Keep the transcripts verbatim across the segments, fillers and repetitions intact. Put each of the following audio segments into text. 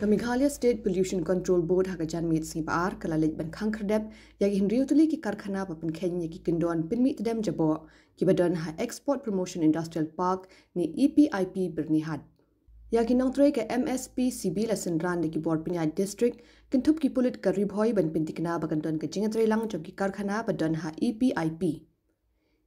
Meghalaya State Pollution Control Board ha ka janmiet sngi ba ar ka la leit ban khang khyrdep ïa ki hynriew tylli ki karkhana ba pynkheiñ ïa ki kyndon pynmih tdem jaboh kiba don ha Export Promotion Industrial Park ne E P I P Byrnihat. Ïa ki nongtrei ka M S P C B la synran da ki bor pynïaid district, kynthup ki pulit ka Ri Bhoi ban pyntikna ba kan don ka jingïatreilang jong ki karkhana ba don ha E P I P.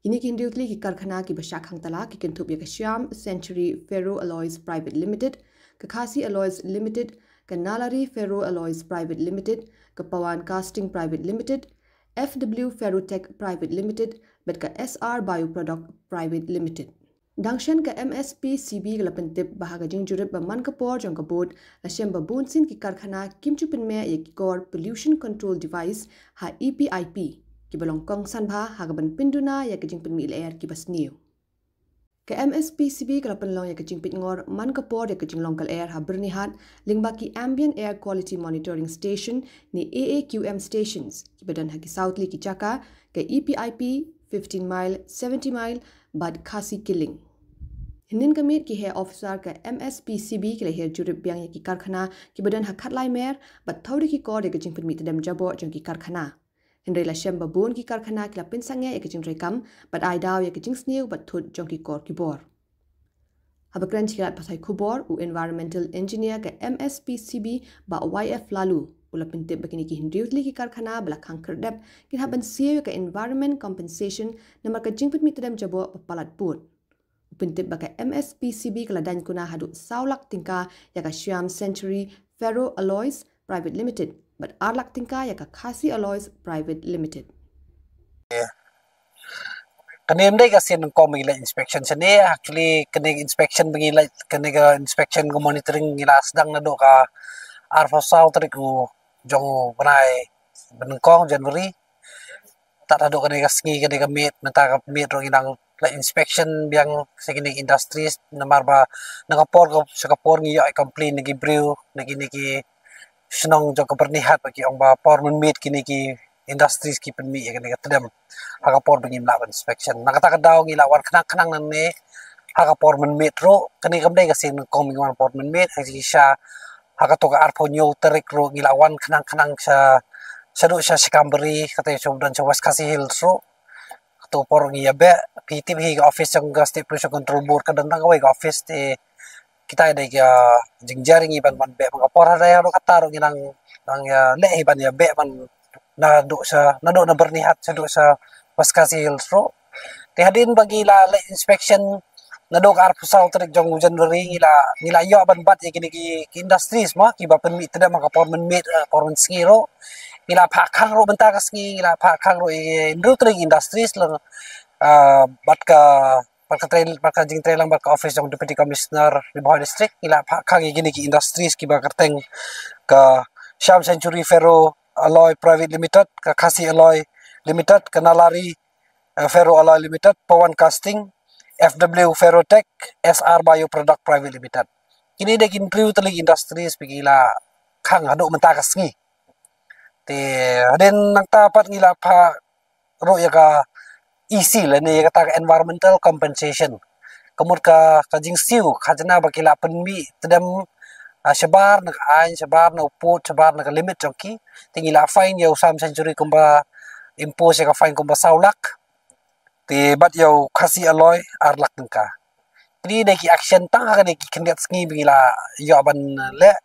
Kine ki hynriew tylli ki karkhana kiba shah khang tala ki kynthup ïa ka Shyam Century Ferro Alloys Private Limited, ka Khasi Alloys Limited, ka Nalari Ferro Alloys Private Limited, ka Pawan Casting Private Limited, F W Ferrotech Private Limited bad ka S R Bioproduct Private Limited. Dang shen ka M S P C B ka la pyntip ba ha ka jingjurip ba man ka por jong ka board la shem ba bun sien ki karkhana kim ju pynmih ïa ki kor pollution control device ha E P I P kiba long kongsan bha ha kaban pynduna ïa ka jingpynmih lyer kiba sniew. Ka M S P C B ka la pynlong ïa ka jingpeit ngor man ka por ïa ka jinglong ka lyer ha Byrnihat lyngba ki Ambient Air Quality Monitoring Station ne A A Q M stations kiba don ha ki saw tylli ki jaka, ka E P I P, fifteen mile, seventy mile bad Khasi Killing. Hynnin ka miet ki heh officer ka M S P C B ki la hiar jurip biang ïa ki karkhana kiba don ha khatlai mer bad thaw da ki kor ïa ka jingpynmih tdem jaboh jong ki karkhana. Hynrei la shem ba bun ki karkhana ki la pynsangeh ïa ka jingtreikam bad ai daw ïa ka jingsniew bad thut jong ki kor ki bor. Haba kren sha ki lad pathai khubor, u Environmental Engineer ka M S P C B Bah Y F Laloo u la pyntip ba kine ki hynriew tylli ki karkhana ba la khang khyrdep kin hap ban siew ïa ka Environment Compensation namar ka jingpynmih tdem jaboh ba palat pud. U pyntip ba ka M S P C B ka la daiñ kuna haduh saw lak tyngka ïa ka Shyam Century Ferro Alloys Private Limited bad ar lak tyngka ïa ka Khasi Alloys Private Limited. Kane ym dei ka sien nyngkong ba ngi leit inspection shane. Actually kane ka inspection ba ngi leit, kane ka inspection ka monitoring ngi la sdang naduh ka arphew saw tarik u jong u bnai ba nyngkong, January. Tad haduh kane ka sngi, kane ka miet, mynta ka miet ruh ngi dang leit inspection biang sha kine ki industries namar ba na ka por ka, sha ka por ngi ïoh complain na ki briew na kine ki shnong jong ka Byrnihat ba ki ong ba por mynmiet kine ki industries ki pynmih ïa kane ka tdem ha ka por ba ngim lah ban inspection. Na kata ka daw ngi la wan khnang khnang nangne ha ka por mynmiet ruh. Kane kam dei ka sien nyngkong ba ngi wan por mynmiet, ha ka jingshisha ha kato ka arphew hynñiew tarik ruh ngi la wan khnang khnang sha, shaduh sha Shikambari, kata sha don sha West Khasi Hills ruh. Kato por ngi ïa beh, phi tip hi ka office jong ka State Pollution Control Board ka don tang kawei ka office, te kita ïa dei ka jingjar ngi ban wan beh. Ba ka por ha dei haduh kata ruh ngi nang, nang ïa leh hi ban ïa beh ban naduh sha, naduh na Byrnihat shaduh sha West Khasi Hills ruh. Te hadien ba ngi la leh inspection naduh ka arphew saw tarik jong u January ngi la, ngi la ïoh ban bat ïa kine ki, ki industries mo kiba pynmih tdem ha ka por mynmiet, eh, por mynsngi ruh. Ngi la phah khang ruh mynta ka sngi, ngi la phah khang ruh ïa hynriew tylli ki industries lang, ah, bad ka, bad ka trei, bad ka jingtrei lang bad ka office jong Deputy Commissioner Ri Bhoi District, ngi la phah khang ïa kine ki industries kiba kyrteng ka Shyam Century Ferro Alloy Private Limited, ka Khasi Alloy Limited, ka Nalari, eh, Ferro Alloy Limited, Pawan Casting, F W Ferrotech, S R Bioproduct Private Limited. Kine dei ki hynriew tylli ki industries ba ngi la khang haduh mynta ka sngi. Te hadien nangta pat ngi la phah ruh ïa ka E C lane ïa kata ka environmental compensation. Ka mut ka, ka jingsiew khajna ba ki la pynmih tdem, ah, shabar na ka aiñ, shabar na u pud, shabar na ka limit jong ki. Te ngi la fine ïa u Shyam Century kumba, impose ïa ka fine kumba saw lak. Te bad ïa u Khasi Alloy ar lak tyngka. Kine dei ki action tang ha kane ki khyndiat sngi ba ngi la ïoh ban leh.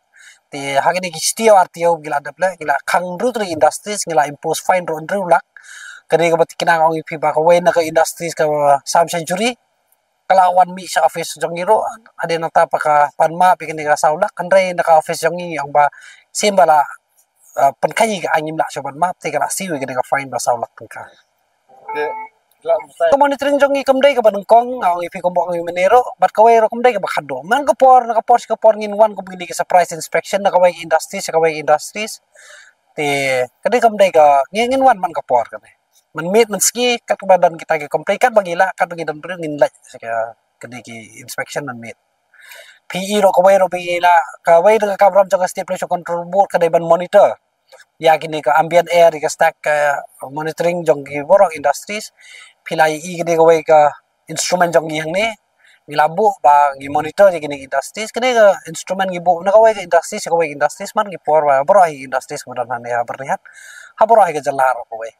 Te ha kine ki shi taïew ar taïew ba ngi la dep leh, ngi la khang hynriew tylli industries, ngi la impose fine ruh hynriew lak. Kane kaba tikna nga ong ïa phi ba kawei na ka industries ka Shyam Century ka la wan mih sha office jong ngi ruh, hadien nangta pat ka pan map ïa kane ka saw lak, hynrei na ka office jong ngi ong ba shisien ba la, ah, pynkheiñ ïa ka aiñ ngim lah shuh ban map, te ka la siew ïa kane ka fine ba saw lak tyngka. Te, la, ka monitoring jong ngi kam dei kaba nyngkong, nga ong ïa phi kumba ong ïa u mynne ruh, bad kawei ruh kam dei kaba khatduh. Man ka por, na ka por sha ka por ngin wan kum kine ki surprise inspection na kawei ka industry sha kawei ka industries. Te ka dei kam dei ka, ngin, ngin wan man ka por kane. Mynmiet mynsngi, kat kaba don kita ki complain, kat ba ngi lah, kat ba ngi don briew ngin leit sha ka, kane ki inspection mynmiet. Phi i ruh kawei ruh ba ngi lah, kawei na ka kamram jong ka State Pollution Control Board ka dei ban monitor ïa kine ka ambient air, ïa ka stack, eh, monitoring jong ki baroh industries. Phi la i kane kawei ka instrument jong ngi hangne. ngi la buh ba ngi monitor ïa kine ki industries. Kine ka instrument ngi buh na kawei ka industries ïa kawei ka industries, man ngi por ba baroh hi industries ba don hangne ha Byrnihat, ha baroh hi ka jylla ruh kawei.